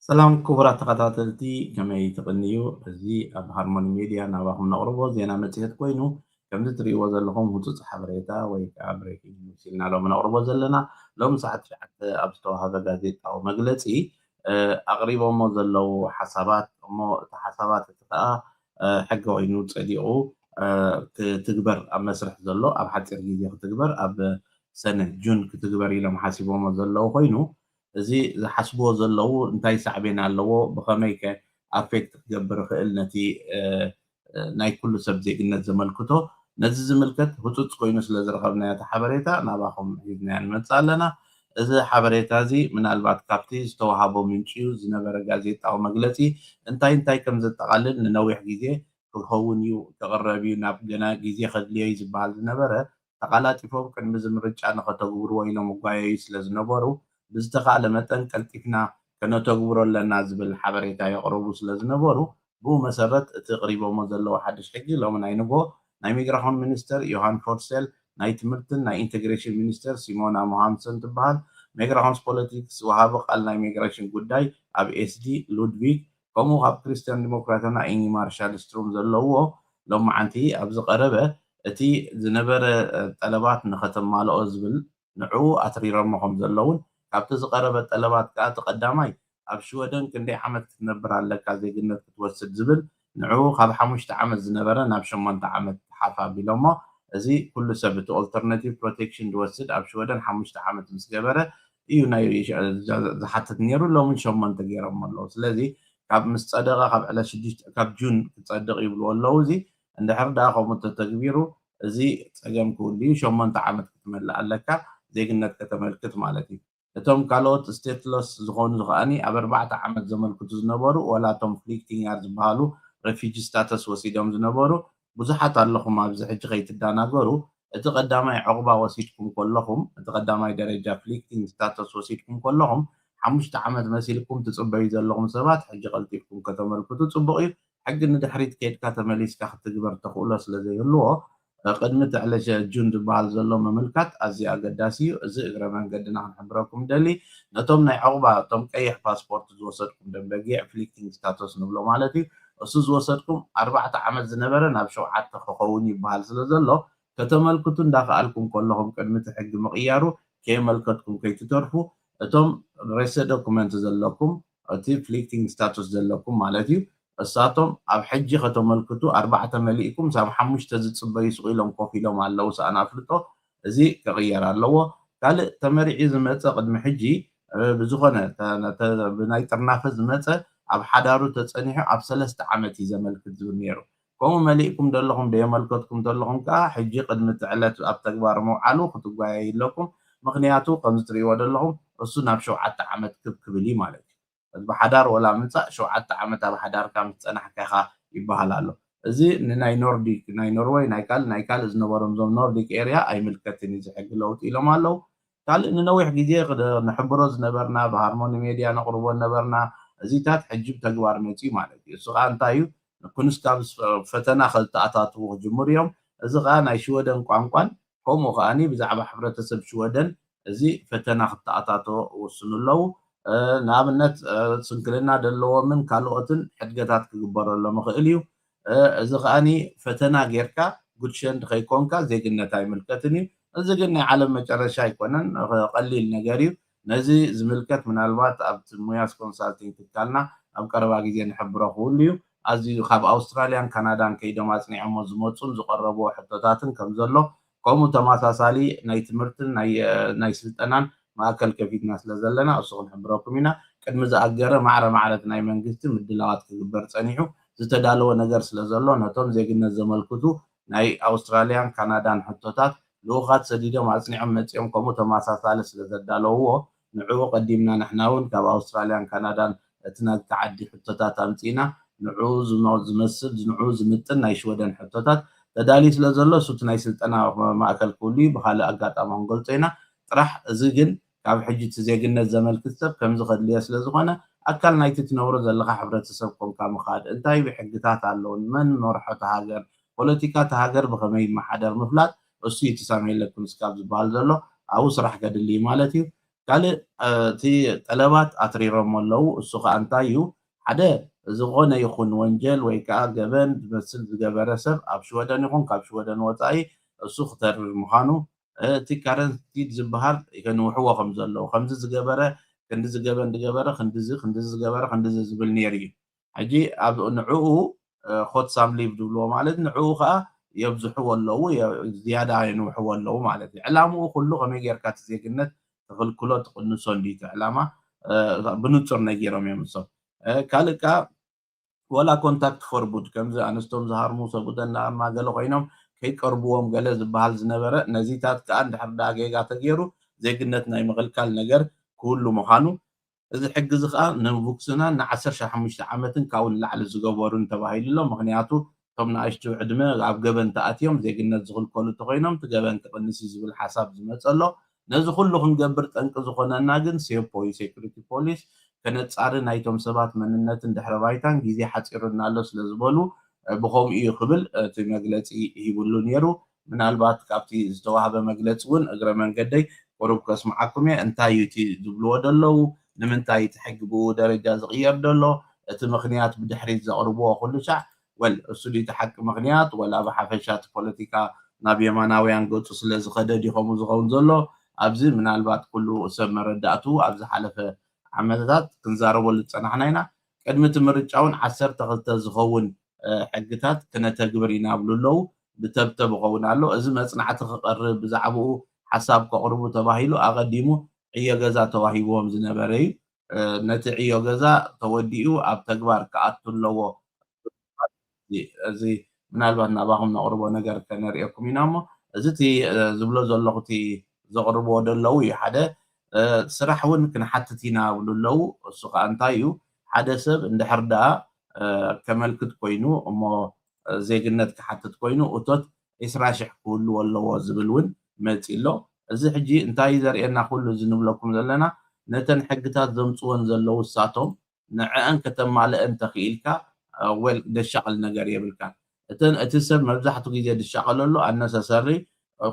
ሰላም ክቡራት ተኸታተልቲ፣ ከመይ ትቕንዩ? እዚ ኣብ ሃርሞኒ ሜድያ ናባኹም ነቕርቦ ዜና መጽሔት ኮይኑ፣ ከምዚ ትርእይዎ ዘለኹም ህጹጽ ሓበሬታ ወይ ከዓ ብሬኪንግ ኒውስ ኢልና ሎሚ ነቕርቦ ዘለና። ሎሚ ሰዓት ትሽዓተ ኣብ ዝተዋሃበ ጋዜጣዊ መግለጺ፣ እ፣ ኣቕሪቦሞ ዘለዉ ሓሳባት፣ እሞ እቲ ሓሳባት እቲ ከዓ፣ እ፣ ሕገ ኮይኑ ጸዲቑ፣ እ፣ ክትግበር ኣብ መስርሕ ዘሎ፣ ኣብ ሓጺር ግዜ ክትግበር፣ ኣብ ሰነ ጁን ክትግበር ኢሎም ሓሲቦሞ ዘለዉ ኮይኑ፣ እዚ ዝሓስብዎ ዘለዉ እንታይ ሳዕቤን ኣለዎ፣ ብኸመይ ከ ኣፌክት ክገብር ይኽእል ነቲ፣ እ፣ እ፣ ናይ ኩሉ ሰብ ዜግነት ዘመልክቶ፣ ነዚ ዝምልከት ህጹጽ ኮይኑ ስለ ዝረኸብናዮ እቲ ሓበሬታ ናባኹም ሒዝናዮ ንመጽእ ኣለና። እዚ ሓበሬታ እዚ ምናልባት ካብቲ ዝተዋሃቦ ምንጪ ዝነበረ ጋዜጣዊ መግለጺ እንታይ እንታይ ከም ዘጠቓልል ንነዊሕ ግዜ ክኸውን እዩ፣ ክቕረብ እዩ፣ ናብ ገና ግዜ ከድልዮ እዩ ዝበሃል ዝነበረ፣ ተቓላጢፎም ቅድሚ እዚ ምርጫ ንኸተግብርዎ ኢሎም ይጓየዩ ስለ ዝነበሩ፣ ብዝተኻእለ መጠን ቀልጢፍና ከነተግብሮ ኣለና ዝብል ሓበሬታ የቕርቡ ስለ ዝነበሩ፣ ብኡ መሰረት እቲ ኣቕሪቦሞ ዘለዉ ሓድሽ ሕጊ ሎሚ ናይ ንግሆ ናይ ሚግራኾን ሚኒስተር ዮሃን ፎርሴል፣ ናይ ትምህርትን ናይ ኢንቴግሬሽን ሚኒስተር ሲሞና ሞሃምሰን ትበሃል፣ ሚግራኾንስ ፖለቲክስ ወሃቢ ቃል ናይ ሚግሬሽን ጉዳይ ኣብ ኤስዲ ሉድቪግ፣ ከምኡ ካብ ክርስትያን ዲሞክራትና ኢንግማር ሻልስትሩም ዘለውዎ ሎማዓንቲ ኣብ ዝቐረበ እቲ ዝነበረ፣ እ፣ ጠለባት ንኸተማልኦ ዝብል ንዕኡ ኣትሪሮሞ ከም ዘለውን ካብቲ ዝቐረበ ጠለባት ከኣ እቲ ቀዳማይ ኣብ ሽወደን ክንደይ ዓመት ክትነብር ኣለካ ዜግነት ክትወስድ ዝብል ንዕኡ ካብ ሓሙሽተ ዓመት ዝነበረ ናብ ሸሞንተ ዓመት ሓፍ ኣቢሎሞ። እዚ ኩሉ ሰብ እቲ ኦልተርናቲቭ ፕሮቴክሽን ዝወስድ ኣብ ሽወደን ሓሙሽተ ዓመት ምስ ገበረ እዩ ናይ ዝሓትት ነይሩ። ሎሚ ሸሞንተ ገይሮሞ ኣለዉ። ስለዚ ካብ ምስ ጸደቐ ካብ ዕለት ሽዱሽተ ካብ ጁን ክጸድቕ ይብልዎ ኣለዉ። እዚ እንድሕር ደኣ ከምኡ ተተግቢሩ እዚ ጸገም ክህሉ እዩ። ሸሞንተ ዓመት ክትመልእ ኣለካ ዜግነት ከተመልክት ማለት እዩ። እቶም ካልኦት ስቴትለስ ዝኾኑ ከኣኒ ኣብ ኣርባዕተ ዓመት ዘመልክቱ ዝነበሩ ወላ እቶም ፍሊክቲንጋር ዝበሃሉ ሬፊጂ ስታተስ ወሲዶም ዝነበሩ ብዙሓት ኣለኹም። ኣብዚ ሕጂ ከይትደናገሩ፣ እቲ ቀዳማይ ዕቑባ ወሲድኩም ከለኹም፣ እቲ ቀዳማይ ደረጃ ፍሊክቲንግ ስታተስ ወሲድኩም ከለኹም ሓሙሽተ ዓመት መሲልኩም ትጽበዩ ዘለኹም ሰባት ሕጂ ቀልጢፍኩም ከተመልክቱ ጽቡቕ እዩ። ሕጊ ንድሕሪት ከይድካ ተመሊስካ ክትግበር ተኽእሎ ስለ ዘይህልዎ፣ ቅድሚ እቲ ዕለት ጁን ዝበሃል ዘሎ ምምልካት ኣዝዩ ኣገዳሲ እዩ። እዚ እግረ መንገድና ክንሕብረኩም ደሊ፣ ነቶም ናይ ዕቑባ፣ እቶም ቀይሕ ፓስፖርት ዝወሰድኩም ደም በጊዕ ፍሊክቲንግ ስታተስ ንብሎ ማለት እዩ። እሱ ዝወሰድኩም ኣርባዕተ ዓመት ዝነበረ ናብ ሸውዓተ ክኸውን ይበሃል ስለ ዘሎ፣ ከተመልክቱ እንዳኸኣልኩም ከለኹም ቅድሚ እቲ ሕጊ ምቕያሩ ከየመልከትኩም ከይትተርፉ፣ እቶም ሬሰ ዶኩመንት ዘለኩም፣ እቲ ፍሊክቲንግ ስታተስ ዘለኩም ማለት እዩ፣ እሳቶም ኣብ ሕጂ ከተመልክቱ ኣርባዕተ መሊእኩም ሳብ ሓሙሽተ ዝጽበዩ ስቕ ኢሎም ኮፍ ኢሎም ኣለዉ። ሰኣን ኣፍልጦ እዚ ክቕየር ኣለዎ። ካልእ ተመሪዒ ዝመጸ ቅድሚ ሕጂ፣ እ፣ ብዝኾነ ተ-፣ ተ-፣ ብናይ ጥርናፈ ዝመጸ ኣብ ሓዳሩ ተጸኒሑ ኣብ ሰለስተ ዓመት እዩ ዘመልክት ዝብል ነይሩ። ከምኡ መሊእኩም ዘለኹም ደየመልከትኩም ዘለኹም ከኣ ሕጂ ቅድሚ እቲ ዕለት ኣብ ተግባር ምውዓሉ ክትጓየዩ ኣለኩም። ምኽንያቱ ከምዚ ትርእይዎ ዘለኹም እሱ ናብ ሸውዓተ ዓመት ክብ ክብል እዩ ማለት እዩ። ብሓዳር ወላ ምጻእ ሸውዓተ ዓመት ኣብ ሓዳርካ ምስ ጸናሕካ ኢኻ ይበሃል ኣሎ። እዚ ንናይ ኖርዲክ፣ ናይ ኖርወይ፣ ናይ ካልእ፣ ናይ ካልእ ዝነበሮም እዞም ኖርዲክ ኤርያ ኣይምልከትን እዩ እዚ ሕጊ ለውጢ ኢሎም ኣለዉ። ካልእ ንነዊሕ ግዜ ክደ-፣ ንሕብሮ ዝነበርና፣ ብሃርሞኒ ሜድያ ነቕርቦ ነበርና፣ እዚታት ሕጂ ብተግባር መጺኡ ማለት እዩ። እሱ ኸኣ እንታይ እዩ? ኩንስካብ ፈተና ከዝተኣታትዉ ክጅምሩ እዮም። እዚ ኸኣ ናይ ሽወደን ቋንቋን ከምኡ ከኣኒ ብዛዕባ ሕብረተሰብ ሽወደን እዚ ፈተና ክተኣታቶ ውስኑ ኣለዉ። እ፣ ንኣብነት፣ እ፣ ስንክልና ዘለዎምን ካልኦትን ሕድገታት ክግበረሎም ይኽእል እዩ። እ፣ እዚ ከኣኒ ፈተና ጌርካ ጉድሸንድ ከይኮንካ ዜግነት ኣይምልከትን እዩ። እዚ ግን ናይ ዓለም መጨረሻ ኣይኮነን፣ እ፣ ቀሊል ነገር እዩ። ነዚ ዝምልከት ምናልባት ኣብቲ ሙያስ ኮንሳልቲንግ ትካልና ኣብ ቀረባ ግዜ ንሕብሮ ክህሉ እዩ። ኣዝዩ ካብ ኣውስትራልያን ካናዳን ከይዶም ኣጽኒዖሞ ዝመጹን ዝቐረብዎ ሕቶታትን ከም ዘሎ፣ ከምኡ ተመሳሳሊ ናይ ትምህርትን ናይ፣ ናይ ስልጠናን ማእከል ከፊትና ስለ ዘለና እሱ ክንሕብረኩም ኢና። ቅድሚ ዝኣገረ ማዕረ ማዕረ እቲ ናይ መንግስቲ ምድላዋት ክግበር ጸኒሑ ዝተዳለወ ነገር ስለ ዘሎ ነቶም ዜግነት ዘመልክቱ ናይ ኣውስትራልያን ካናዳን ሕቶታት ልኡኻት ሰዲዶም ኣጽኒዖም መጺኦም ከምኡ ተመሳሳሊ ስለ ዘዳለውዎ ንዕኡ ቀዲምና ንሕና እውን ካብ ኣውስትራልያን ካናዳን እቲ ናብቲ ዓዲ ሕቶታት ኣምጺእና ንዕኡ ዝመ-፣ ዝመስል ንዕኡ ዝምጥን ናይ ሽወደን ሕቶታት ተዳልዩ ስለ ዘሎ እሱ እቲ ናይ ስልጠና ማእከል ክህሉ እዩ። ብኻልእ ኣጋጣሚ ክንገልጾ ኢና። ጥራሕ እዚ ግን ካብ ሕጂ እቲ ዜግነት ዘመልክት ሰብ ከምዚ ከድልዮ ስለ ዝኾነ ኣካል ናይቲ ትነብሮ ዘለኻ ሕብረተሰብ ኮንካ ምኻድ እንታይ ብሕግታት ኣለዉ? መን መርሖ እታ ሃገር? ፖለቲካ እታ ሃገር ብኸመይ ይመሓደር ምፍላጥ እሱ እዩ እቲ ሳሜለ ኩንስካብ ዝበሃል ዘሎ ኣብኡ ስራሕ ከድሊ እዩ ማለት እዩ። ካልእ እቲ ጠለባት ኣትሪሮም ኣለዉ። እሱ ከዓ እንታይ እዩ? ሓደ ዝኾነ ይኹን ወንጀል ወይ ከዓ ገበን ዝመስል ዝገበረ ሰብ ኣብ ሽወደን ይኹን ካብ ሽወደን ወፃኢ እሱ ክተርር ምዃኑ፣ እቲ ካረንቲድ ዝበሃል ከንውሕዎ ከም ዘለዉ፣ ከምዚ ዝገበረ ክንዲ ዝገበን ዝገበረ ክንዲዚ ክንዲዚ ዝገበረ ክንዲዚ ዝብል ነይሩ እዩ። ሕጂ ኣብ ንዕኡ ኮት ሳም ሊቭ ዝብልዎ ማለት ንዕኡ ከዓ የብዝሕዎ ኣለዉ፣ ዝያዳ የንውሕዎ ኣለዉ ማለት እዩ። ዕላምኡ ኩሉ ከመይ ጌርካ እቲ ዜግነት ትኽልክሎ ትቕንሶ እንዲ እቲ ዕላማ ብንጹር ነጊሮም እዮም እሶም። ካልእ ከዓ ወላ ኮንታክት ፎርቡድ ከምዚ ኣንስቶም ዝሃርሙ ሰብኡተን ናማ ገለ ኮይኖም ከይቀርብዎም ገለ ዝበሃል ዝነበረ ነዚታት ከዓ እንድሕር ዳ ጌጋ ተገይሩ ዜግነት ናይ ምኽልካል ነገር ክህሉ ምዃኑ እዚ ሕጊ እዚ ከዓ ንቡክስና ንዓሰርተ ሓሙሽተ ዓመትን ካብኡ ንላዕሊ ዝገበሩን ተባሂሉ ኣሎ። ምክንያቱ እቶም ንኣሽቱ ዕድመ ኣብ ገበን ተኣትዮም ዜግነት ዝኽልከሉ እንተኮይኖም እቲ ገበን ክቕንስ እዩ ዝብል ሓሳብ ዝመፀ ኣሎ። ነዚ ኩሉ ክንገብር ጠንቂ ዝኾነና ግን ሴፖ እዩ፣ ሴኩሪቲ ፖሊስ ከነፃሪ ናይቶም ሰባት መንነትን ድሕረ ባይታን ግዜ ሓፂሩና ኣሎ ስለ ዝበሉ ብኸምኡ እዩ ክብል እቲ መግለፂ ሂብሉ ነይሩ። ምናልባት ካብቲ ዝተዋህበ መግለፂ እውን እግረ መንገደይ ቁሩብ ከስምዓኩም እየ። እንታይ እዩ እቲ ዝብልዎ ደለዉ? ንምንታይ እቲ ሕጊ ብኡ ደረጃ ዝቕየር ደሎ? እቲ ምኽንያት ብድሕሪት ዘቕርብዎ ኩሉ ሻዕ ወል እሱ ድዩ እቲ ሓቂ ምኽንያት ወላ ብሓፈሻ እቲ ፖለቲካ ናብ የማናውያን ገፁ ስለ ዝኸደ ድዩ ከምኡ ዝኸውን ዘሎ? ኣብዚ ምናልባት ኩሉ ሰብ መረዳእቱ ኣብ ዝሓለፈ ዓመታት ክንዛረበሉ ዝፀናሕና ኢና። ቅድሚ እቲ ምርጫ እውን ዓሰርተ ክልተ ዝኸውን ሕግታት ክነተግብር ኢና ይብሉ ኣለዉ። ብተብተብ ይኸውን ኣሎ። እዚ መፅናዕቲ ክቐርብ ብዛዕባኡ ሓሳብ ከቕርቡ ተባሂሉ ኣቐዲሙ ዕዮ ገዛ ተዋሂብዎም ዝነበረ እዩ። ነቲ ዕዮ ገዛ ተወዲኡ ኣብ ተግባር ክኣቱ ኣለዎ። እዚ ምናልባት ናባኹም ነቕርቦ ነገር ከነርእየኩም ኢና እሞ እዚ እቲ ዝብሎ ዘለኹ እቲ ዘቕርብዎ ደለዉ እዩ። ሓደ ስራሕ እውን ክንሓትት ኢና ይብሉ ኣለዉ። እሱ ከዓ እንታይ እዩ? ሓደ ሰብ እንድሕር ደኣ ከመልክት ኮይኑ እሞ ዜግነት ክሓትት ኮይኑ እቶት ዒስራ ሽሕ ክህልዎ ኣለዎ ዝብል እውን መፂ ኣሎ። እዚ ሕጂ እንታይ እዩ ዘርእየና? ኩሉ እዚ ንብለኩም ዘለና ነተን ሕግታት ዘምፅወን ዘለዉ እሳቶም ንዕአን ከተማልአን ተኽኢልካ ወል ደሻቕል ነገር የብልካን። እተን እቲ ሰብ መብዛሕቱ ግዜ ድሻቐለሉ ኣነሰሰሪ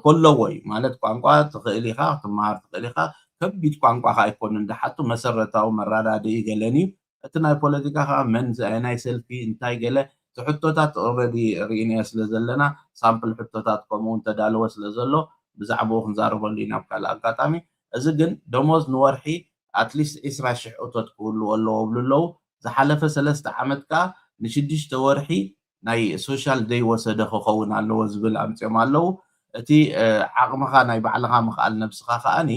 ከለዎ እዩ ማለት ቋንቋ ትኽእል ኢኻ፣ ክትመሃር ትኽእል ኢኻ። ከቢድ ቋንቋ ከዓ ኣይኮኑን ድሓቱ መሰረታዊ መረዳድኢ ገለን እዩ። እቲ ናይ ፖለቲካ ከዓ መን ናይ ሰልፊ እንታይ ገለ እቲ ሕቶታት ኦልሬዲ ርኢናዮ ስለ ዘለና ሳምፕል ሕቶታት ከምኡ እውን ተዳለወ ስለ ዘሎ ብዛዕባኡ ክንዛረበሉ ኢና ኣብ ካልእ ኣጋጣሚ። እዚ ግን ደሞዝ ንወርሒ ኣትሊስት ዒስራ ሽሕ እቶት ክህልዎ ኣለዎ ይብሉ ኣለዉ። ዝሓለፈ ሰለስተ ዓመት ከዓ ንሽዱሽተ ወርሒ ናይ ሶሻል ዘይወሰደ ክኸውን ኣለዎ ዝብል ኣምፅኦም ኣለዉ። እቲ ዓቕምኻ ናይ ባዕልኻ ምኽኣል ነብስኻ ከዓኒ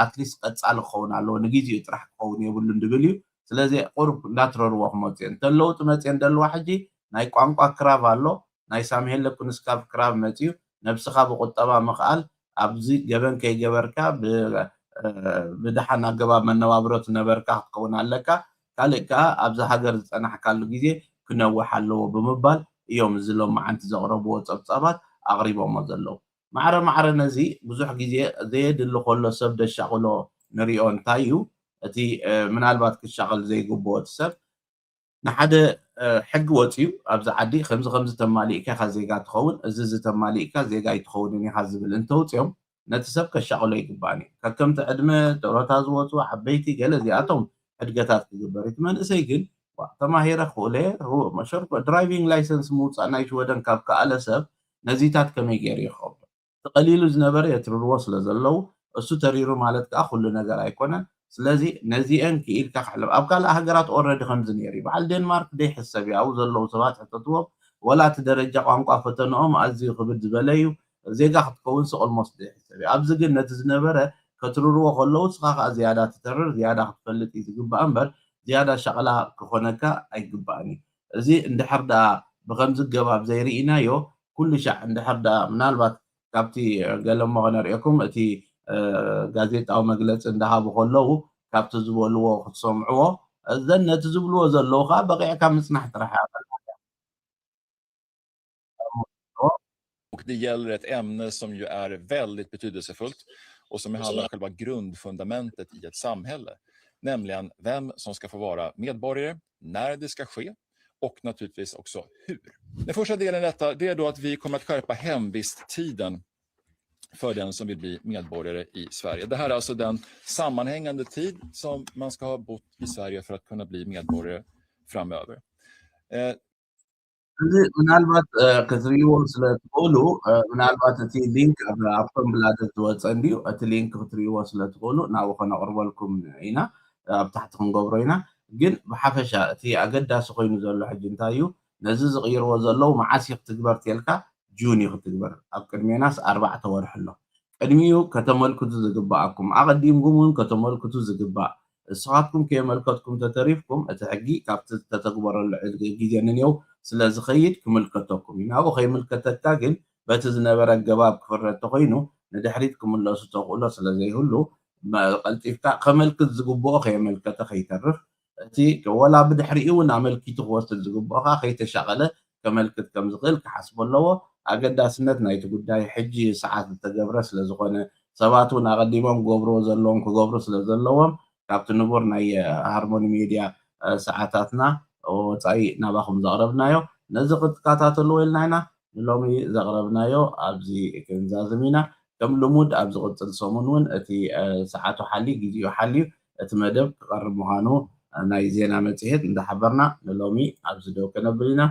ኣትሊስት ቀፃሊ ክኸውን ኣለዎ፣ ንግዜኡ ጥራሕ ክኸውን የብሉን ዝብል እዩ። ስለዚ ቁሩብ እንዳትረርዎ ክመፅኦ እንተ ለውጢ መፅኦ እንደለዋ ሕጂ ናይ ቋንቋ ክራብ ኣሎ፣ ናይ ሳምሄለ ኩንስካብ ክራብ መፅኡ፣ ነብስኻ ብቁጠባ ምኽኣል፣ ኣብዚ ገበን ከይገበርካ ብደሓን ኣገባብ መነባብሮ ትነበርካ ክትከውን ኣለካ። ካልእ ከዓ ኣብዚ ሃገር ዝፀናሕካሉ ግዜ ክነውሕ ኣለዎ ብምባል እዮም እዚ ሎማዓንቲ ዘቕረብዎ ፀብፃባት ኣቕሪቦሞ ዘለዉ። ማዕረ ማዕረ ነዚ ብዙሕ ግዜ ዘየድሊ ከሎ ሰብ ደሻቕሎ ንሪኦ እንታይ እዩ? እቲ ምናልባት ክሻቐል ዘይግብኦ እቲ ሰብ ንሓደ ሕጊ ወፅዩ ኣብዚ ዓዲ ከምዚ ከምዚ ተማሊእካ ኢኻ ዜጋ ትኸውን፣ እዚ እዚ ተማሊእካ ዜጋ ኣይትኸውንን ኢኻ ዝብል እንተውፅኦም ነቲ ሰብ ከሻቕሎ ይግባእን እዩ። ከከምቲ ዕድመ፣ ጡረታ ዝወፁ፣ ዓበይቲ፣ ገለ እዚኣቶም ሕድገታት ክግበር። እቲ መንእሰይ ግን ዋ ተማሂረ ክእለ ድራይቪንግ ላይሰንስ ምውፃእ ናይ ሽወደን ካብ ከኣለ ሰብ ነዚታት ከመይ ገይሩ ይኸብዶ? እቲ ቀሊሉ ዝነበረ የትርርዎ ስለ ዘለዉ እሱ ተሪሩ ማለት ከዓ ኩሉ ነገር ኣይኮነን። ስለዚ ነዚአን ክኢልካ ክሕለፍ ኣብ ካልእ ሃገራት ኦረዲ ከምዚ ነይሩ እዩ። በዓል ዴንማርክ ደይሕሰብ እዩ ኣብኡ ዘለዉ ሰባት ሕተትዎም ወላ እቲ ደረጃ ቋንቋ ፈተንኦም ኣዝዩ ክብድ ዝበለ እዩ። ዜጋ ክትከውን ስ ኦልሞስት ደይሕሰብ እዩ። ኣብዚ ግን ነቲ ዝነበረ ከትርርዎ ከለዉ ስኻ ከዓ ዝያዳ ትተርር ዝያዳ ክትፈልጥ እዩ ዝግባእ እምበር ዝያዳ ሻቕላ ክኾነካ ኣይግባእን እዩ። እዚ እንድሕር ደኣ ብከምዚ ገባብ ዘይርኢናዮ ኩሉ ሻዕ እንድሕር ደኣ ምናልባት ካብቲ ገለሞ ከነርእየኩም እቲ ጋዜጣዊ መግለፂ እንዳሃቡ ከለዉ ካብቲ ዝበልዎ ክትሰምዕዎ እዘን ነቲ ዝብልዎ ዘለዉ ከዓ በቂዕካ ምፅናሕ ጥራሕ Och det gäller ett ämne som ju är väldigt betydelsefullt och som handlar om själva grundfundamentet i ett samhälle, nämligen vem som ska få vara medborgare, när det ska ske och naturligtvis också hur. Den första delen i detta, det är då att vi kommer att skärpa hemvisttiden för den som vill bli medborgare i Sverige. Det här är alltså den sammanhängande tid som man ska ha bott i Sverige för att kunna bli medborgare framöver. Eh, እዚ ምናልባት ክትሪእዎ ስለ ትኽእሉ፣ ምናልባት እቲ ሊንክ ኣብ ኣብቶም ብላተት ዝወፀ እንድዩ። እቲ ሊንክ ክትሪእዎ ስለ ትኽእሉ ናብኡ ከነቕርበልኩም ኢና። ኣብ ታሕቲ ክንገብሮ ኢና። ግን ብሓፈሻ እቲ ኣገዳሲ ኮይኑ ዘሎ ሕጂ እንታይ እዩ? ነዚ ዝቕይርዎ ዘለዉ መዓስ እዩ ክትግበር ተልካ? ጁን እዩ ክትግበር። ኣብ ቅድሜናስ ኣርባዕተ ወርሒ ኣሎ። ቅድሚኡ ከተመልክቱ ዝግባኣኩም፣ ኣቐዲምኩም እውን ከተመልክቱ ዝግባእ፣ እስኻትኩም ከየመልከትኩም ተተሪፍኩም እቲ ሕጊ ካብቲ ዝተተግበረሉ ግዜ ንኔው ስለ ዝኸይድ ክምልከተኩም እዩ። ናብኡ ከይምልከተካ ግን በቲ ዝነበረ ኣገባብ ክፍረድ ተኾይኑ ንድሕሪት ክምለሱ ተኽእሎ ስለ ዘይህሉ ቀልጢፍካ ከመልክት ዝግብኦ ከየመልከተ ከይተርፍ፣ እቲ ወላ ብድሕሪኡ እውን ኣመልኪቱ ክወስድ ዝግብኦ ከዓ ከይተሻቐለ ከመልክት ከም ዝኽእል ክሓስቦ ኣለዎ። ኣገዳስነት ናይቲ ጉዳይ ሕጂ ሰዓት ዝተገብረ ስለ ዝኾነ ሰባት እውን ኣቐዲሞም ክገብርዎ ዘለዎም ክገብሩ ስለ ዘለዎም ካብቲ ንቡር ናይ ሃርሞኒ ሜድያ ሰዓታትና ወፃኢ ናባኹም ዘቕረብናዮ ነዚ ክትከታተልዎ ኢልና ኢና ንሎሚ ዘቕረብናዮ ኣብዚ ክንዛዝም ኢና። ከም ልሙድ ኣብ ዝቕፅል ሰሙን እውን እቲ ሰዓቱ ሓልዩ ግዜኡ ሓልዩ እቲ መደብ ክቐርብ ምዃኑ ናይ ዜና መፅሄት እንዳሓበርና ንሎሚ ኣብዚ ደው ከነብል ኢና።